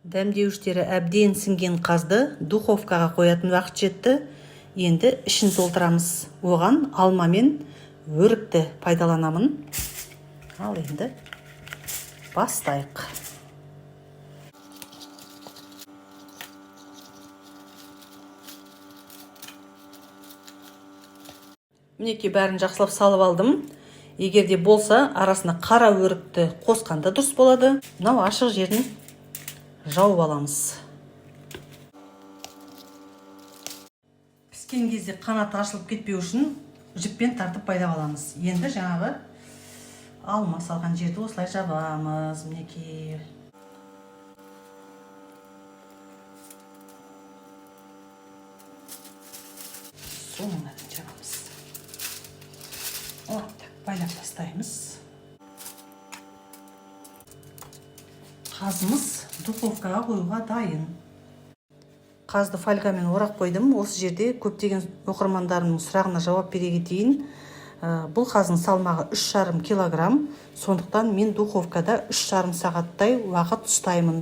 Дәмдеуіштері әбден сіңген қазды духовкаға қоятын уақыт жетті. Енді ішін толтырамыз. Оған алма мен өрікті пайдаланамын. Ал енді бастайық. Мінекей, бәрін жақсылап салып алдым. Егер де болса, арасына қара өрікті қосқанда дұрыс болады. Мынау ашық жерін жауып аламыз. Піскен кезде қанаты ашылып кетпеу үшін жіппен тартып байлап аламыз. Енді жаңағы алма салған жерді осылай жабамыз, мінекей. Соңына дейін жабамыз. Вот так байлап тастаймыз. Қазымыз духовкаға қоюға дайын. Қазды фольгамен орап қойдым. Осы жерде көптеген оқырмандарымның сұрағына жауап бере кетейін. Бұл қаздың салмағы 3,5 килограмм, сондықтан мен духовкада 3,5 сағаттай уақыт ұстаймын.